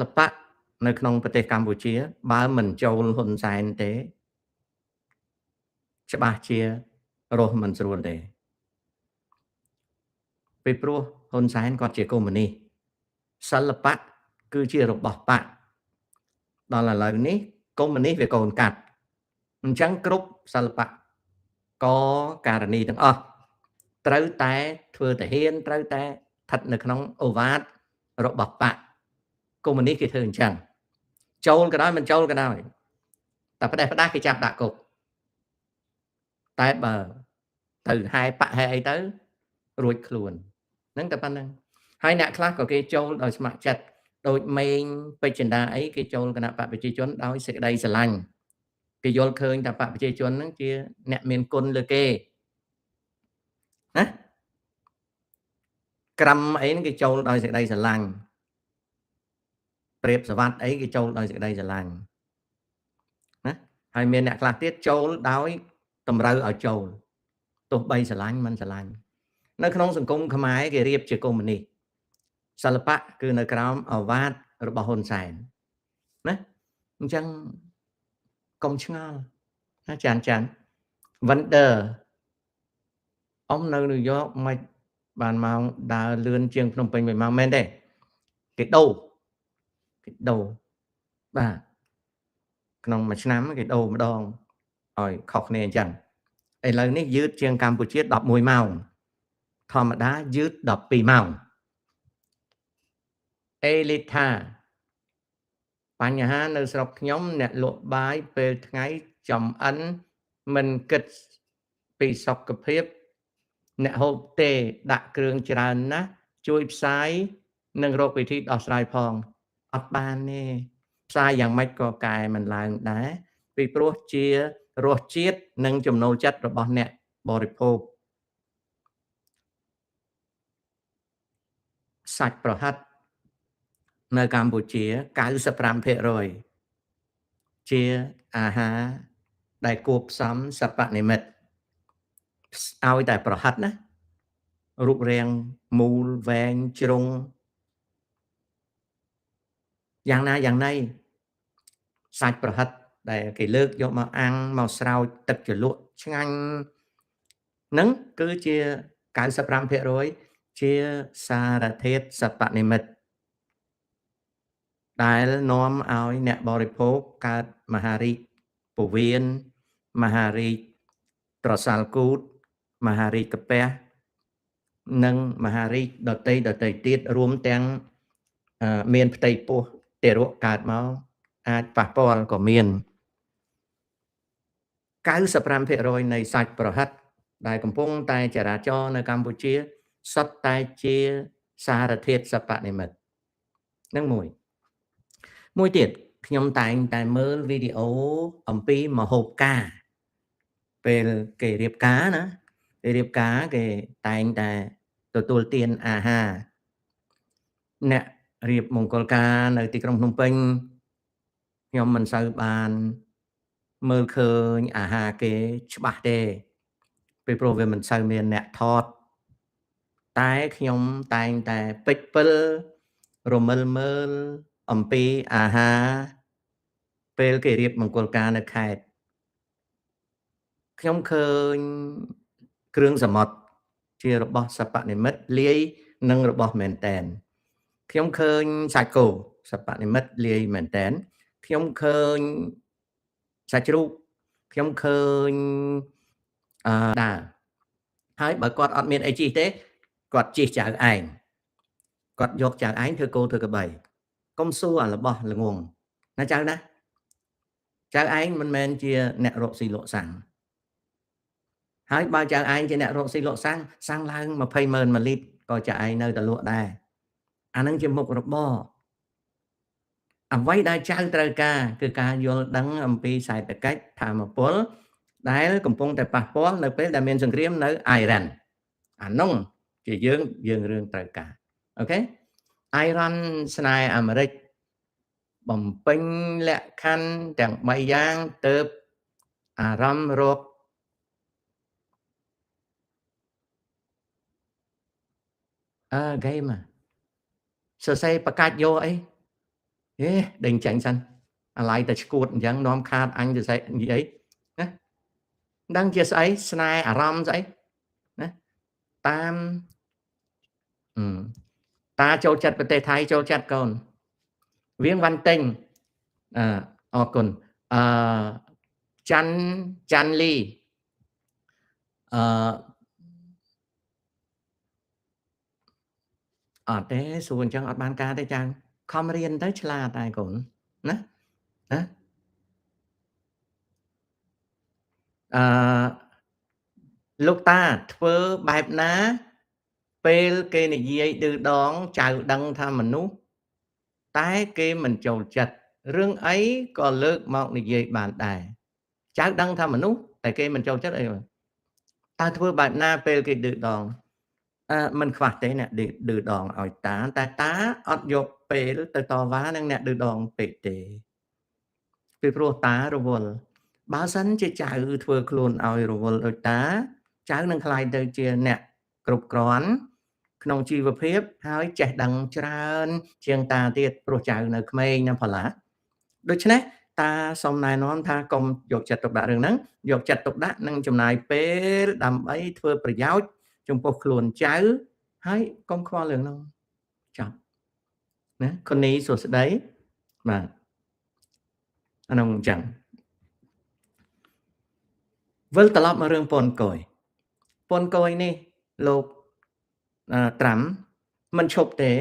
ល្បៈនៅក្នុងប្រទេសកម្ពុជា បើមិនចូលហ៊ុនសែនទេច្បាស់ជារស់មិនស្រួលទេពីព្រោះហ៊ុនសែនគាត់ជាកុម្មុយនីសសិល្បៈគឺជារបស់បកដល់ឥឡូវនេះកុម្មុយនីសវាកូនកាត់អញ្ចឹងគ្រប់សិល្បៈកករណីទាំងអស់ត្រូវតែធ្វើទាហានត្រូវតែស្ថិតនៅក្នុងអូវ៉ាតរបស់បកកុម្មុយនីសគេធ្វើអញ្ចឹងចូលក៏ដោយមិនចូលក៏ដោយតែផ្ដេសផ្ដាស់គេចាប់ដាក់គុកតែបើទៅហែបកហែអីទៅរួចខ្លួនហ្នឹងតែប៉ុណ្្នឹងហើយអ្នកខ្លះក៏គេចូលដោយស្ម័គ្រចិត្តដូចមេងពេជ្រចិន្តាអីគេចូលគណៈបកប្រជាជនដោយសេចក្តីស្រឡាញ់គេយល់ឃើញថាបកប្រជាជនហ្នឹងជាអ្នកមានគុណលើគេណាក្រឹមអីហ្នឹងគេចូលដោយសេចក្តីស្រឡាញ់ព្រាបសវត្តអីគេចូលដោយសេចក្តីស្រឡាញ់ណាហើយមានអ្នកខ្លះទៀតចូលដោយតម្រូវឲ្យចូលទោះបីស្រឡាញ់មិនស្រឡាញ់នៅក្នុងសង្គមខ្មែរគេរៀបជាកុម្មុយនីសសិល្បៈគឺនៅក្រោមអាវ៉ាតរបស់ហ៊ុនសែនណាអញ្ចឹងកុំឆ្ងល់ណាចានចាន Wonder អ៊ំនៅញូវយ៉កមិនបានម៉ោងដើរលឿនជាងភ្នំពេញ1ម៉ោងមែនទេគេដូរគេដូរបាទក្នុងមួយឆ្នាំគេដូរម្ដងឲ្យខុសគ្នាអញ្ចឹងឥឡូវនេះយឺតជាងកម្ពុជា11ម៉ោងធម្មតាយឺត12ម៉ោងអេលីថាបញ្ហានៅស្រុកខ្ញុំអ្នកលក់បាយពេលថ្ងៃចំអិនមិនគិតពីសុខភាពអ្នកហូបទេដាក់គ្រឿងច្រើនណាស់ជួយផ្សាយនិងរកវិធីដោះស្រាយផងអត់បានទេផ្សាយយ៉ាងម៉េចក៏កែមិនឡើងដែរពីព្រោះជារសជាតិនិងចំណូលចិត្តរបស់អ្នកបរិភោគសាច់ប្រហិតនៅកម្ពុជា 95% ជាអាហារដែលគួបផ្សំសពនិមិត្តឲ្យតែប្រហិតណារូបរាងមូលវែងជ្រុងយ៉ាងណាយ៉ាងណីសាច់ប្រហិតដែលគេលើកយកមកអាំងមកស្រោចទឹកជ្រលក់ឆ្ងាញ់ហ្នឹងគឺជា 95% ជាសារធាតុសពនិមិត្តដែលនាំឲ្យអ្នកបរិភោគកើតមហារីកពោះវៀនមហារីកត្រសាល់គូតមហារីកកាពះនិងមហារីកដតីដតីទៀតរួមទាំងមានផ្ទៃពោះទារកកើតមកអាចប៉ះពាល់ក៏មាន 95% នៃសាច់ប្រហិតដែលកំពុងតែចរាចរណ៍នៅកម្ពុជាសុទ្ធតែជាសារធាតុសពនិមិត្តនឹងមួយមួយទៀតខ្ញុំតែងតែមើលវីដេអូអំពីមហូបការពេលគេរៀបការណាគេរៀបការគេតែងតែទទួលទានអាហារអ្នករៀបមង្គលការនៅទីក្រុងភ្នំពេញខ្ញុំមិនសូវបានមើលឃើញអាហារគេច្បាស់ទេពីព្រោះវាមិនសូវមានអ្នកថតតែខ្ញុំតែងតែពេចពិលរមិលមើលអំពីអាហារពេលគេរៀបមង្គលការនៅខេត្តខ្ញុំឃើញគ្រឿងសមុទ្រជារបស់សពនិមិត្តលាយនិងរបស់មែនតែនខ្ញុំឃើញសាច់គោសពនិមិត្តលាយមែនតែនខ្ញុំឃើញសាច់ជ្រូកខ្ញុំឃើញដើរហើយបើគាត់អត់មានអីជិះទេគាត់ជិះចៅឯងគាត់យកចៅឯងធ្វើគោធ្វើក្របីកុំសួរអារបស់ល្ងងណាចៅណាចៅឯងមិនមែនជាអ្នករកស៊ីលក់សាំងហើយបើចៅឯងជាអ្នករកស៊ីលក់សាំងសាំងឡើង 20,000 មួយលីត្រក៏ចៅឯងនៅតែលក់ដែរអានឹងជាមុខរបរអ្វីដែលចៅត្រូវការគឺការយល់ដឹងអំពីសេដ្ឋកិច្ចធម្មពលដែលកំពុងតែប៉ះពាល់នៅពេលដែលមានសង្គ្រាមនៅអ៊ីរ៉ានអានោះជាយើងរឿងត្រូវការអូខេអ៊ីរ៉ង់ស្នេហ៍អាមេរិកបំពេញលក្ខខណ្ឌទាំង3យ៉ាងទៅអារម្មណ៍រកអើហ្គេមសរសេរប្រកាច់យកអី ហេដេញចាញ់សិនអាឡ័យតែឈួតអញ្ចឹងនាំខាតអញទៅស្អីនិយាយណាដឹងជាស្អីស្នេហ៍អារម្មណ៍ស្អីណាតាមតាចូលចិត្តប្រទេសថៃចូលចិត្តកូនវៀងវ៉ាន់ទិញអរគុណអឺច័ន្ទច័ន្ទលីអឺអត់ទេសួរអញ្ចឹងអត់បានការទេចាងខំរៀនទៅឆ្លាតដែរកូនណាណាអឺលោកតាធ្វើបែបណាពេលគេនិយាយឌឺដងចៅដឹងថាមនុស្សតែគេមិនចូលចិត្តរឿងអីក៏លើកមកនិយាយបានដែរចៅដឹងថាមនុស្សតែគេមិនចូលចិត្តអីតើធ្វើបែបណាពេលគេឌឺដងអឺមិនខ្វះទេអ្នកឌឺដងឲ្យតាតែតាអត់យកពេលទៅតវ៉ានឹងអ្នកឌឺដងពេកទេពីព្រោះតារវល់បើសិនជាចៅធ្វើខ្លួនឲ្យរវល់ដូចតាចៅនឹងក្លាយទៅជាអ្នកគ្រប់គ្រាន់ក្នុងជីវភាពហើយចេះដឹងច្រើនជាងតាទៀតព្រោះចៅនៅក្មេងណាផល្លាដូច្នេះតាសូមណែនាំថាកុំយកចិត្តទុកដាក់រឿងហ្នឹងយកចិត្តទុកដាក់និងចំណាយពេលដើម្បីធ្វើប្រយោជន៍ចំពោះខ្លួនចៅហើយកុំខ្វល់រឿងហ្នឹងចប់ណាខុនីសួស្តីបាទអានោះអញ្ចឹងវិលត្រឡប់មករឿងពន្ធគយពន្ធគយនេះលោកត្រាំមិនឈប់ទេ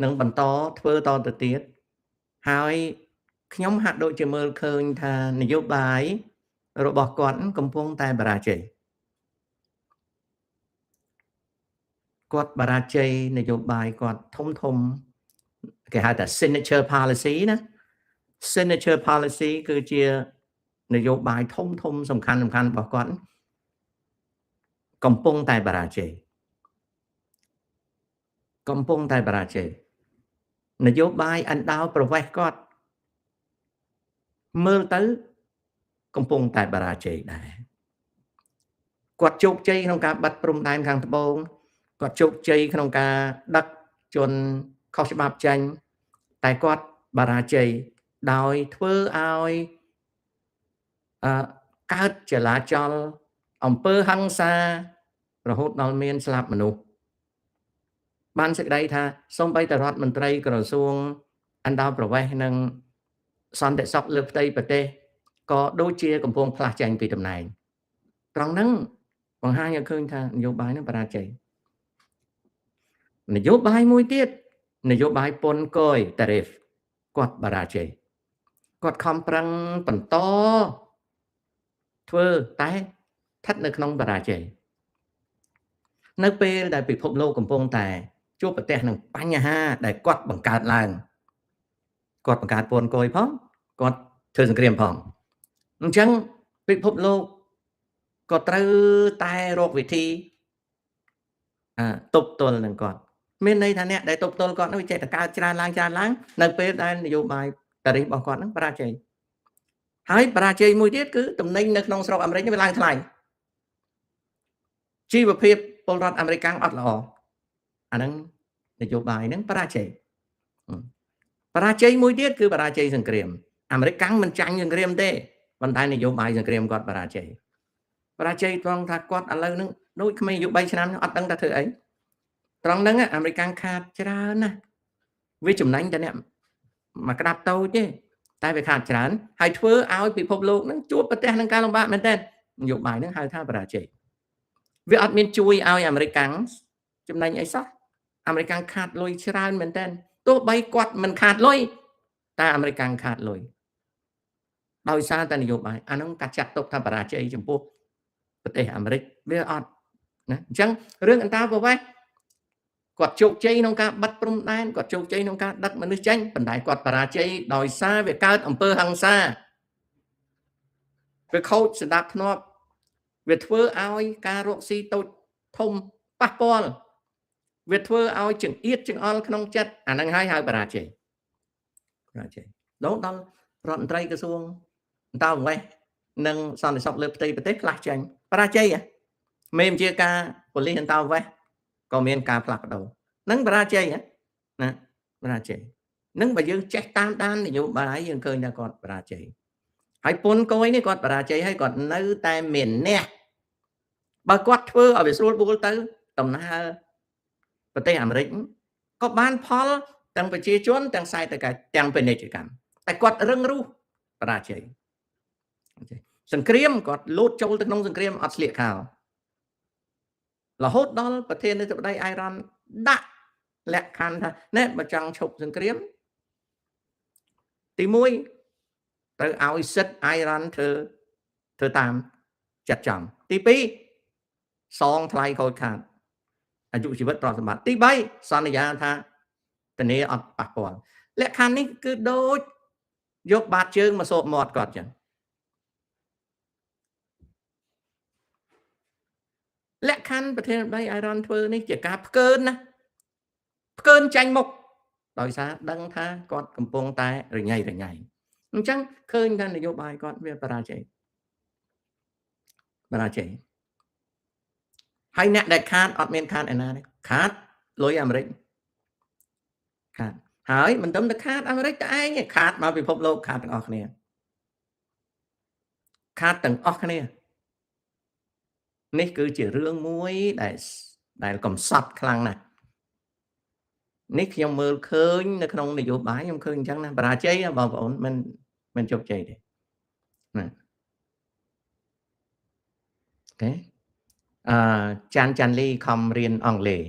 នឹងបន្តធ្វើតទៅទៀតហើយខ្ញុំហាក់ដូចជាមើលឃើញថានយោបាយរបស់គាត់កំពុងតែបរាជ័យគាត់បរាជ័យនយោបាយគាត់ធំធំគេហៅថា signature policy ណា signature policy គឺជានយោបាយធំធំសំខាន់សំខាន់របស់គាត់កំពុងតែបរាជ័យកំពុងតែបរាជ័យនយោបាយអន្តោប្រវេសន៍គាត់មើលទៅកំពុងតែបរាជ័យដែរគាត់ជោគជ័យក្នុងការបិទព្រំដែនខាងត្បូងគាត់ជោគជ័យក្នុងការដឹកជនខុសច្បាប់ចេញតែគាត់បរាជ័យដោយធ្វើឲ្យកើតចលាចលអំពើហិង្សារហូតដល់មានស្លាប់មនុស្សបានសេចក្តីថាសូម្បីតែរដ្ឋមន្ត្រីក្រសួងអន្តោប្រវេសន៍និងសន្តិសុខលើផ្ទៃប្រទេសក៏ដូចជាកំពុងផ្លាស់ចេញពីតំណែងត្រង់ហ្នឹងបង្ហាញឲ្យឃើញថានយោបាយហ្នឹងបរាជ័យនយោបាយមួយទៀតនយោបាយពន្ធគយ tariff គាត់បរាជ័យគាត់ខំប្រឹងបន្តធ្វើតែស្ថិតនៅក្នុងបរាជ័យនៅពេលដែលពិភពលោកកំពុងតែជួបប្រទះនឹងបញ្ហាដែលគាត់បង្កើតឡើងគាត់បង្កើតពន្ធគយផងគាត់ធ្វើសង្គ្រាមផងអញ្ចឹងពិភពលោកក៏ត្រូវតែរកវិធីទប់ទល់នឹងគាត់មានន័យថាអ្នកដែលទប់ទល់គាត់នោះចេះតែកើតច្រើនឡើងច្រើនឡើងនៅពេលដែលនយោបាយតារីហ្វរបស់គាត់ហ្នឹងបរាជ័យហើយបរាជ័យមួយទៀតគឺតំណែងនៅក្នុងស្រុកអាមេរិកវាឡើងថ្លៃជីវភាពពលរដ្ឋអាមេរិកអត់ល្អអាហ្នឹងនយោបាយហ្នឹងបរាជ័យបរាជ័យមួយទៀតគឺបរាជ័យសង្គ្រាមអាមេរិកមិនចាញ់សង្គ្រាមទេប៉ុន្តែនយោបាយសង្គ្រាមគាត់បរាជ័យបរាជ័យត្រង់ថាគាត់ឥឡូវហ្នឹងដូចក្មេងអាយុ3ឆ្នាំអត់ដឹងថាធ្វើអីត្រង់ហ្នឹងអាមេរិកខាតច្រើនណាស់វាចំណេញតែអ្នកមួយក្តាប់តូចទេតែវាខាតច្រើនហើយធ្វើឲ្យពិភពលោកហ្នឹងជួបប្រទះនឹងការលំបាកមែនទែននយោបាយហ្នឹងហៅថាបរាជ័យវាអត់មានជួយឲ្យអាមេរិកចំណេញអីសោះអាមេរិកខាតលុយច្រើនមែនទែនទោះបីគាត់មិនខាតលុយតែអាមេរិកខាតលុយដោយសារតែនយោបាយអាហ្នឹងការចាត់ទុកថាបរាជ័យចំពោះប្រទេសអាមេរិកវាអត់ណាអញ្ចឹងរឿងអន្តោប្រវេសន៍គាត់ជោគជ័យក្នុងការបិទព្រំដែនគាត់ជោគជ័យក្នុងការដឹកមនុស្សចេញប៉ុន្តែគាត់បរាជ័យដោយសារវាកើតអំពើហិង្សាវាខូចសណ្ដាប់ធ្នាប់វាធ្វើឲ្យការរកស៊ីតូចធំប៉ះពាល់វាធ្វើឲ្យចង្អៀតចង្អល់ក្នុងចិត្តអាហ្នឹងហើយហៅបរាជ័យបរាជ័យដល់រដ្ឋមន្ត្រីក្រសួងអន្តោប្រវេសន៍និងសន្តិសុខលើផ្ទៃប្រទេសផ្លាស់ចេញបរាជ័យមេបញ្ជាការប៉ូលីសអន្តោប្រវេសន៍ក៏មានការផ្លាស់ប្ដូរនឹងបរាជ័យណាបរាជ័យ នឹងបើយើងចេះតាមដាននយោបាយយើងឃើញថាគាត់បរាជ័យហើយពន្ធគយនេះគាត់បរាជ័យហើយគាត់នៅតែមានអ្នកបើគាត់ធ្វើឲ្យវាស្រួលបួលទៅដំណើរប្រទេសអាមេរិកក៏បានផលទាំងប្រជាជនទាំងសេដ្ឋកិច្ចទាំងពាណិជ្ជកម្មតែគាត់រឹងរូសបរាជ័យសង្គ្រាមគាត់លូតចូលទៅក្នុងសង្គ្រាមអត់ស្លៀកខោរហូតដល់ប្រធានាធិបតីអៃរ៉ង់ដាក់លក្ខខណ្ឌថាណែបើចង់ឈប់សង្គ្រាមទី1ត្រូវឲ្យសិទ្ធអៃរ៉ង់ធ្វើធ្វើតាមចិត្តចង់ទី2សងថ្លៃខូចខាតអាយុជីវិតទ្រព្យសម្បត្តិទី3សន្យាថាធានាអត់ប៉ះពាល់លក្ខខណ្ឌនេះគឺដូចយកបាតជើងមកសោបមាត់គាត់ចឹងលក្ខខណ្ឌប្រធានាធិបតីអៃរ៉ង់ធ្វើនេះជាការផ្កើនណាផ្កើនចាញ់មុខដោយសារដឹងថាគាត់កំពុងតែរញ៉ៃរញ៉ៃអញ្ចឹងឃើញថានយោបាយគាត់វាបរាជ័យបរាជ័យហើយអ្នកដែលខាតអត់មានខាតឯណាទេខាតលុយអាមេរិកខាតហើយមិនត្រឹមតែខាតអាមេរិកតែឯងទេខាតមកពិភពលោកខាតទាំងអស់គ្នាខាតទាំងអស់គ្នានេះគឺជារឿងមួយដែលកំសត់ខ្លាំងណាស់នេះខ្ញុំមើលឃើញនៅក្នុងនយោបាយខ្ញុំឃើញអញ្ចឹងណាបរាជ័យបងប្អូនមិនជោគជ័យទេណាOK អឺចាន់ចាន់លីខំរៀនអង់គ្លេស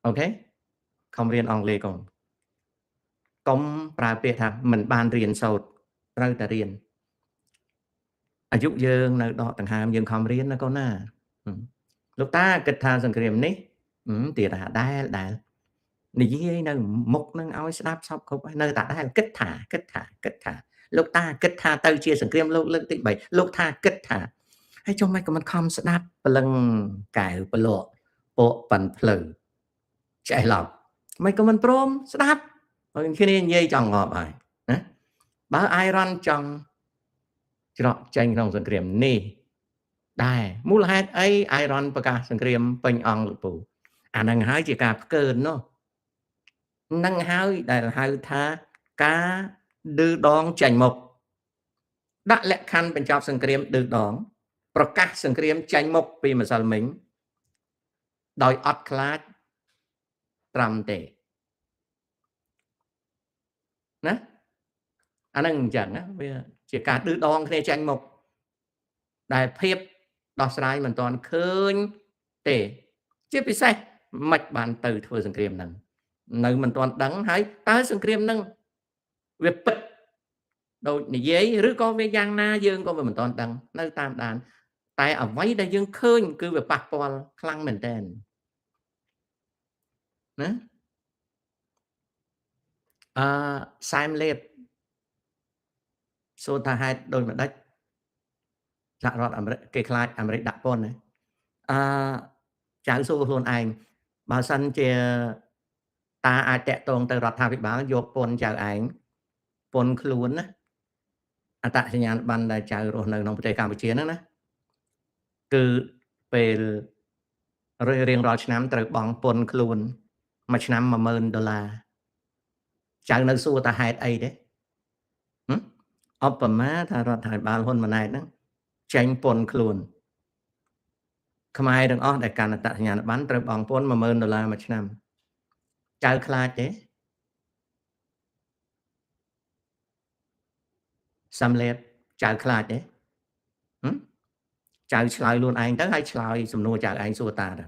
OK ខំរៀនអង់គ្លេសកុំប្រើពាក្យថាមិនបានរៀនសូត្រត្រូវតែរៀនអាយុយើងនៅដកដង្ហើមយើងខំរៀនណាកូនណាលោកតាគិតថាសង្គ្រាមនេះទៀតថាដែលនិយាយនៅមុខនឹងឲ្យស្ដាប់សពគ្រប់នៅតែដែលគិតថាគិតថាគិតថាលោកតាគិតថាទៅជាសង្គ្រាមលោកលើកទី3លោកថាគិតថាហើយចុះមិនក៏មិនខំស្ដាប់ព្រលឹងកែវប្រលក់ពកប៉ិនភ្លៅចេះឡប់មិនក៏មិនព្រមស្ដាប់ហើយគ្នានិយាយចង់ងាប់ហើយណាបើអៃរ៉ុនចង់ច្រកចេញក្នុងសង្គ្រាមនេះដែរមូលហេតុអីអៃរ៉ុនប្រកាសសង្គ្រាមពេញអង្គលោកពូអានឹងហើយជាការផ្កើននោះនឹងហើយដែលហៅថាការឌឺដងចេញមុខដាក់លក្ខខណ្ឌបញ្ចប់សង្គ្រាមឌឺដងប្រកាសសង្គ្រាមចេញមុខពីម្សិលមិញដោយអត់ខ្លាចត្រាំទេណាអានឹងអញ្ចឹងណាវាជាការឌឺដងគ្នាចេញមុខដែលភាពដោះស្រាយមិនទាន់ឃើញទេជាពិសេសមិនបានទៅធ្វើសង្គ្រាមហ្នឹងនៅមិនទាន់ដឹងហើយតើសង្គ្រាមហ្នឹងវាពិតដូចនិយាយឬក៏វាយ៉ាងណាយើងក៏វាមិនទាន់ដឹងនៅតាមដានតែអ្វីដែលយើងឃើញគឺវាប៉ះពាល់ខ្លាំងមែនតើណាអឺសែមលេបសួរថាហេតុដូចម្ដេចសហរដ្ឋអាមេរិកគេខ្លាចអាមេរិកដាក់ពន្ធណាអឺចៅសួរខ្លួនឯងបើសិនជាតាអាចតាក់ទងទៅរដ្ឋាភិបាលយកពន្ធចៅឯងពន្ធខ្លួនណាអត្តសញ្ញាណប័ណ្ណដែលចៅរស់នៅក្នុងប្រទេសកម្ពុជាហ្នឹងណាគឺពេលរៀងរាល់ឆ្នាំត្រូវបង់ពន្ធខ្លួនមួយឆ្នាំ10000ដុល្លារចៅនៅសួរថាហេតុអីទេឧបមាថារដ្ឋាភិបាលហ៊ុនម៉ាណែតហ្នឹងចេញពន្ធខ្លួនខ្មែរទាំងអស់ដែលកាន់អត្តសញ្ញាណប័ណ្ណត្រូវបង់ពន្ធ10000ដុល្លារមួយឆ្នាំចៅខ្លាចទេសំលេបចៅខ្លាចទេចៅឆ្លើយខ្លួនឯងទៅហើយឆ្លើយសំណួរចៅឯងសួរតាទៅ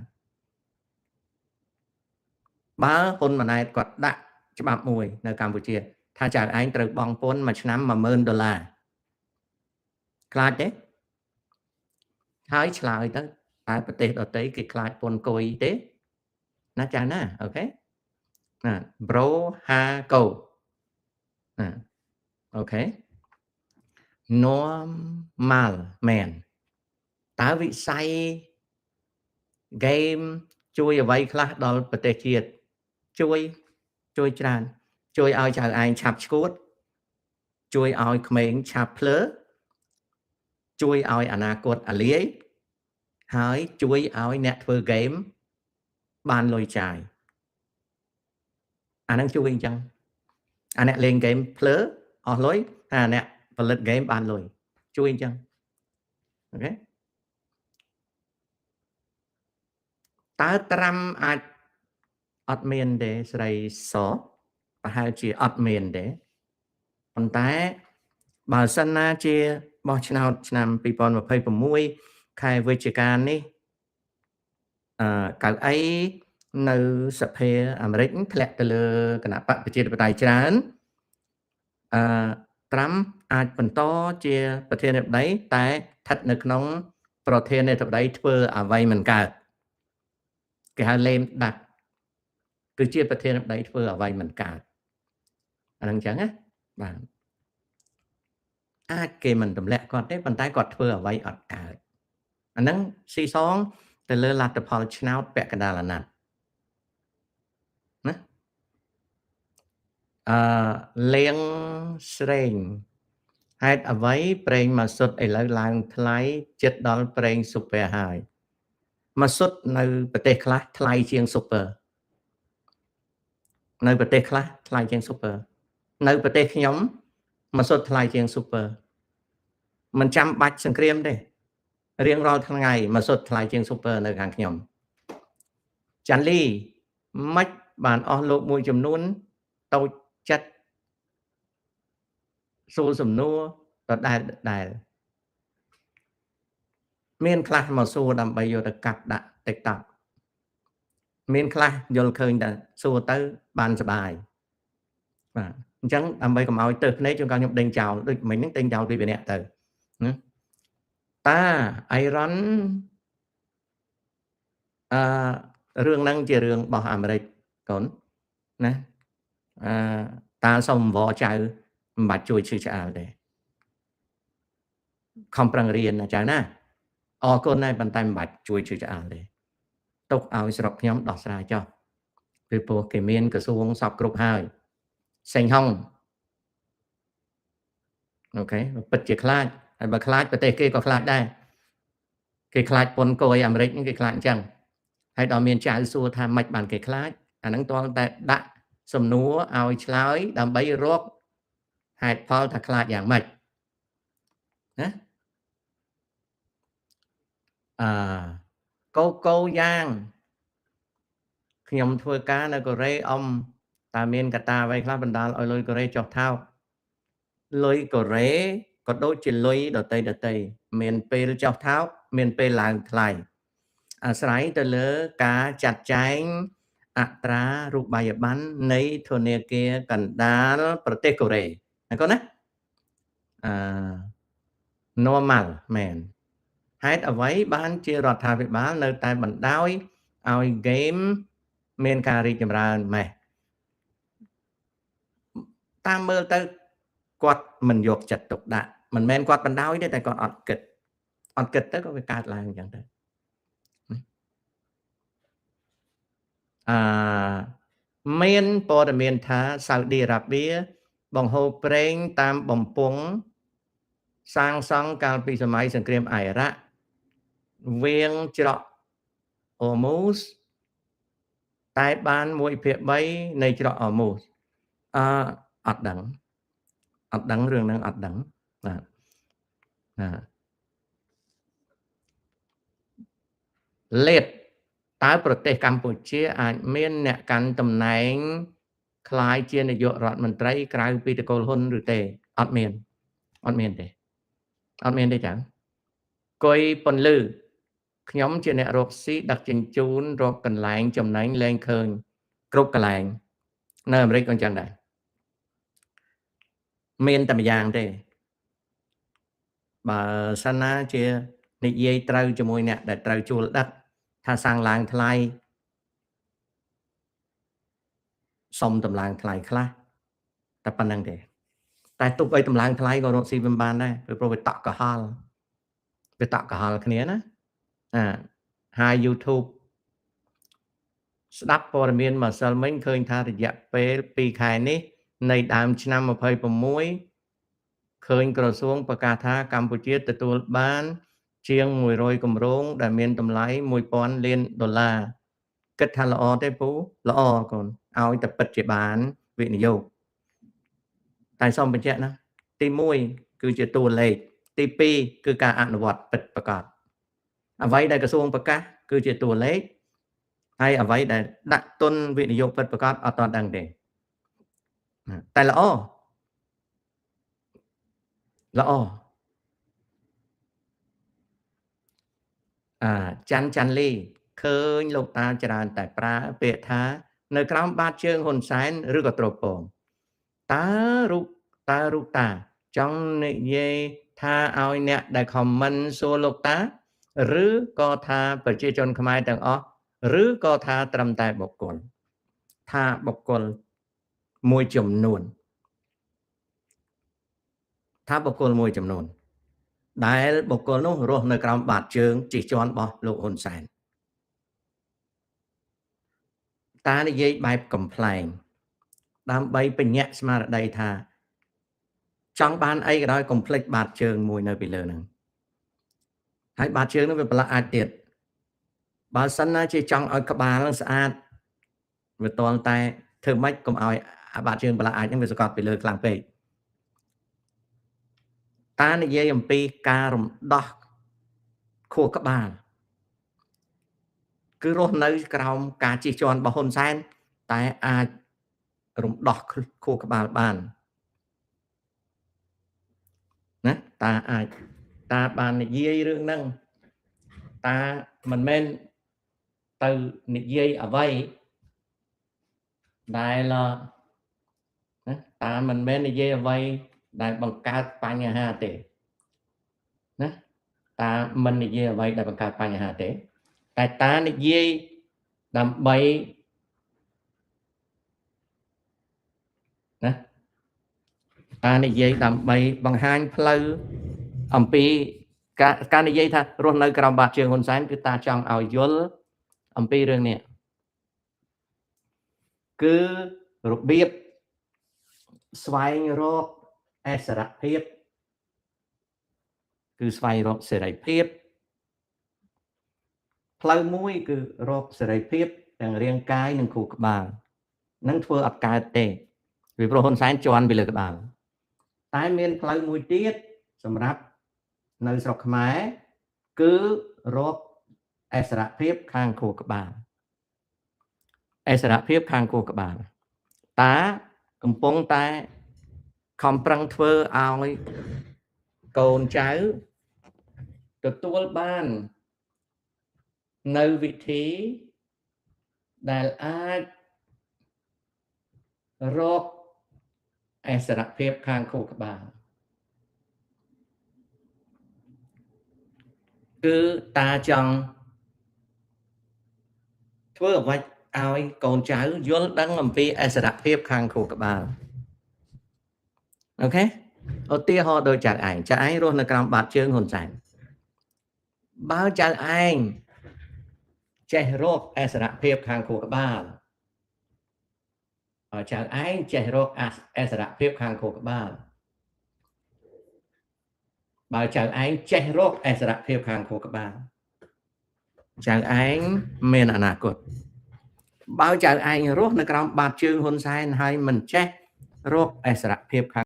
បើហ៊ុនម៉ាណែតគាត់ដាក់ច្បាប់មួយនៅកម្ពុជាថាចៅឯងត្រូវបង់ពន្ធមួយឆ្នាំ10000ដុល្លារខ្លាចទេហើយឆ្លើយទៅតើប្រទេសដទៃគេខ្លាចពន្ធគយទេណាចាស់ណាអូខេណា bro ha go ណាអូខេ normal man តើវិស័យ game ជួយអ្វីខ្លះដល់ប្រទេសជាតិជួយច្រើនជួយឲ្យចៅឯងឆាប់ឈួតជួយឲ្យក្មេងឆាប់ភ្លើជួយឲ្យអនាគតអាលាយហើយជួយឲ្យអ្នកធ្វើ game បានលុយចាយអាហ្នឹងជួយអញ្ចឹង អាអ្នកលេងហ្គេមភ្លើអស់លុយហើយអាអ្នកផលិតហ្គេមបានលុយជួយអញ្ចឹង OK តើត្រាំអាចអត់មានទេស្រីសប្រហែលជាអត់មានទេប៉ុន្តែបើសិនណាជាបោះឆ្នោតឆ្នាំ2026ខែវិច្ឆិកានេះកៅអីនៅសភាអាមេរិកធ្លាក់ទៅលើគណៈបកប្រជាធិបតេយ្យច្រើនអឺត្រាំអាចបន្តជាប្រធានាធិបតីតែស្ថិតនៅក្នុងប្រធានាធិបតីធ្វើអ្វីមិនកើតគេហៅលេមដាក់គឺជាប្រធានាធិបតីធ្វើអ្វីមិនកើតអាហ្នឹងចឹងណាបាទអាចគេមិនទម្លាក់គាត់ទេប៉ុន្តែគាត់ធ្វើអ្វីអត់កើតអាហ្នឹងស៊ីសងទៅលើលទ្ធផលឆ្នោតពាក់កណ្ដាលអាណត្តិណាអឺលៀងស្រេងហេតុអ្វីប្រេងម៉ាស៊ុតឥឡូវឡើងថ្លៃចិត្តដល់ប្រេងស៊ុបពែហើយម៉ាស៊ុតនៅប្រទេសខ្លះថ្លៃជាងស៊ុបពើនៅប្រទេសខ្លះថ្លៃជាងស៊ុបពើនៅប្រទេសខ្ញុំម៉ាស៊ុតថ្លៃជាងស៊ុបពើមិនចាំបាច់សង្គ្រាមទេរៀងរាល់ថ្ងៃម៉ាស៊ុតថ្លៃជាងស៊ុបពើនៅខាងខ្ញុំចាន់លីមិនបានអស់លោកមួយចំនួនតូចចិត្តសួរសំណួរដដែលដែលមានខ្លះមកសួរដើម្បីយកទៅកាត់ដាក់ TikTok មានខ្លះយល់ឃើញតែសួរទៅបានសបាយបាទអញ្ចឹងដើម្បីកុំឲ្យទៅភ្នែកជួនកាលខ្ញុំដេញចោលដូចមិញហ្នឹងដេញចោលពីម្នាក់ទៅណាតាអៃរ៉ុនអឺរឿងហ្នឹងជារឿងរបស់អាមេរិកកូនណាអឺតាសុំវចៅមិនបាច់ជួយឈឺឆ្អាលទេខំប្រឹងរៀនណាចៅណាអរគុណដែរប៉ុន្តែមិនបាច់ជួយឈឺឆ្អាលទេទុកឲ្យស្រុកខ្ញុំដោះស្រាយចុះពីព្រោះគេមានក្រសួងសពគ្រប់ហើយសេងហុងអូខេពិតជាខ្លាចហើយបើខ្លាចប្រទេសគេក៏ខ្លាចដែរគេខ្លាចប៉ុនកយអាមេរិកហ្នឹងគេខ្លាចអញ្ចឹងហើយដល់មានចៅសួរថាម៉េចបានគេខ្លាចអាហ្នឹងទាល់តែដាក់សំណួរឲ្យឆ្លើយដើម្បីរកហេតុផលថាខ្លាចយ៉ាងម៉េចណាអឺកូកូយ៉ាងខ្ញុំធ្វើការនៅកូរ៉េអ៊ំតើមានកត្តាអ្វីខ្លះបណ្ដាលឲ្យលុយកូរ៉េចុះថោកលុយកូរ៉េក៏ដូចជាលុយដតីមានពេលចុះថោកមានពេលឡើងថ្លៃអាស្រ័យទៅលើការចាត់ចែងអត្រារូបិយប័ណ្ណនៃធនាគារកណ្ដាលប្រទេសកូរ៉េណាកូនណាអឺ normal មែនហេតុអ្វីបានជារដ្ឋាភិបាលនៅតែបណ្ដោយឲ្យហ្គេមមានការរីកចម្រើនម៉េះតាមមើលទៅគាត់មិនយកចិត្តទុកដាក់មិនមែនគាត់បណ្ដោយទេតែគាត់អត់គិតទៅក៏វាកើតឡើងអញ្ចឹងទៅអឺមានព័ត៌មានថាសាអូឌីអារ៉ាប៊ីបង្ហូរប្រេងតាមបំពង់សាងសង់កាលពីសម័យសង្គ្រាមអ៊ីរ៉ាក់វៀងច្រកអូមូសតែបាន1/3នៃច្រកអូមូសអឺអត់ដឹងរឿងហ្នឹងអត់ដឹងបាទណាលេតតើប្រទេសកម្ពុជាអាចមានអ្នកកាន់តំណែងក្លាយជានាយករដ្ឋមន្ត្រីក្រៅពីតកូលហ៊ុនឬទេអត់មានទេអត់មានទេចា៎កុយពន្លឺខ្ញុំជាអ្នករកស៊ីដឹកជញ្ជូនរកកន្លែងចំណេញលែងឃើញគ្រប់កន្លែងនៅអាមេរិកក៏អញ្ចឹងដែរមានតែម្យ៉ាងទេបើសិនណាជានិយាយត្រូវជាមួយអ្នកដែលត្រូវជួលដឹកថាសាំងឡើងថ្លៃសុំតម្លើងថ្លៃខ្លះតែប៉ុណ្្នឹងទេតែទុកឲ្យតម្លើងថ្លៃក៏រកស៊ីមិនបានដែរព្រោះវាតក់កុហលវាតក់កុហលគ្នាណាអាហើយ YouTube ស្ដាប់ព័ត៌មានម្សិលមិញឃើញថារយៈពេល2ខែនេះនៃដើមឆ្នាំ26ឃើញក្រសួងប្រកាសថាកម្ពុជាទទួលបានជាង100គម្រោងដែលមានតម្លៃ1000លានដុល្លារគិតថាល្អទេពូល្អកូនឲ្យតែពិតជាបានវិនិយោគ តែសូមបញ្ជាក់ណាទី1គឺជាតួលេខទី2គឺការអនុវត្តពិតប្រាកដអ្វីដែលក្រសួងប្រកាសគឺជាតួលេខហើយអ្វីដែលដាក់ទុនវិនិយោគពិតប្រាកដអត់ទាន់ដឹងទេតែល្អល្អច័ន្ទច័ន្ទលីឃើញលោកតាច្រើនតែប្រើពាក្យថានៅក្រោមបាតជើងហ៊ុនសែនឬក៏ទ្រពងតើរូបតាចង់និយាយថាឲ្យអ្នកដែលខមមិនសួរលោកតាឬក៏ថាប្រជាជនខ្មែរទាំងអស់ឬក៏ថាត្រឹមតែបុគ្គលថាបុគ្គលមួយចំនួនថាបុគ្គលមួយចំនួនដែលបុគ្គលនោះរស់នៅក្រោមបាតជើងជិះជាន់របស់លោកហ៊ុនសែនតានិយាយបែបកំប្លែងដើម្បីបញ្ញត្តិស្មារតីថាចង់បានអីក៏ដោយកុំភ្លេចបាតជើងមួយនៅពីលើហ្នឹងហើយបាតជើងនោះវាប្រឡាក់អាចទៀតបើសិនណាជាចង់ឲ្យក្បាលនឹងស្អាតវាតល់តែធ្វើម៉េចកុំឲ្យអាបាតជើងប្រឡាក់អាចហ្នឹងវាសកត់ពីលើខ្លាំងពេកតានិយាយអំពីការរំដោះខួរក្បាលគឺរស់នៅក្រោមការជិះជាន់របស់ហ៊ុនសែនតែអាចរំដោះខួរក្បាលបានណាតាអាចតាបាននិយាយរឿងហ្នឹងតាមិនមែនទៅនិយាយអ្វីដែលណាតាមិនមែននិយាយអ្វីដែលបង្កើតបញ្ហាទេណាតាមិននិយាយអ្វីដែលបង្កើតបញ្ហាទេតែតានិយាយដើម្បីណាតានិយាយដើម្បីបង្ហាញផ្លូវអំពីការនិយាយថារស់នៅក្រោមបាតជើងហ៊ុនសែនគឺតាចង់ឲ្យយល់អំពីរឿងនេះគឺរបៀបស្វែងរកអិសរភាពគឺស្វែងរកសេរីភាពផ្លូវមួយគឺរកសេរីភាពទាំងរាងកាយនិងខួរក្បាលនឹងធ្វើអត់កើតទេពីព្រោះហ៊ុនសែនជន់ពីលើក្បាលតែមានផ្លូវមួយទៀតសម្រាប់នៅស្រុកខ្មែរគឺរកអិសរភាពខាងខួរក្បាលអិសរភាពខាងខួរក្បាលតាកំពុងតែខំប្រឹងធ្វើឲ្យកូនចៅទទួលបាននៅវិធីដែលអាចរកអិសរភាពខាងខួរក្បាលគឺតាចង់ធ្វើអ្វីឲ្យកូនចៅយល់ដឹងអំពីអិសរភាពខាងខួរក្បាលអូខេឧទាហរណ៍ដូចចៅឯងចៅឯងរស់នៅក្រោមបាតជើងហ៊ុនសែនបើចៅឯងចេះរកអិសរភាពខាងខួរក្បាលបើចៅឯងចេះរកអិសរភាពខាងខួរក្បាលបើចៅឯងចេះរកអិសរភាពខាងខួរក្បាលចៅឯងមានអនាគតបើចៅឯងរស់នៅក្រោមបាតជើងហ៊ុនសែនហើយមិនចេះរកអិសរភាពខាង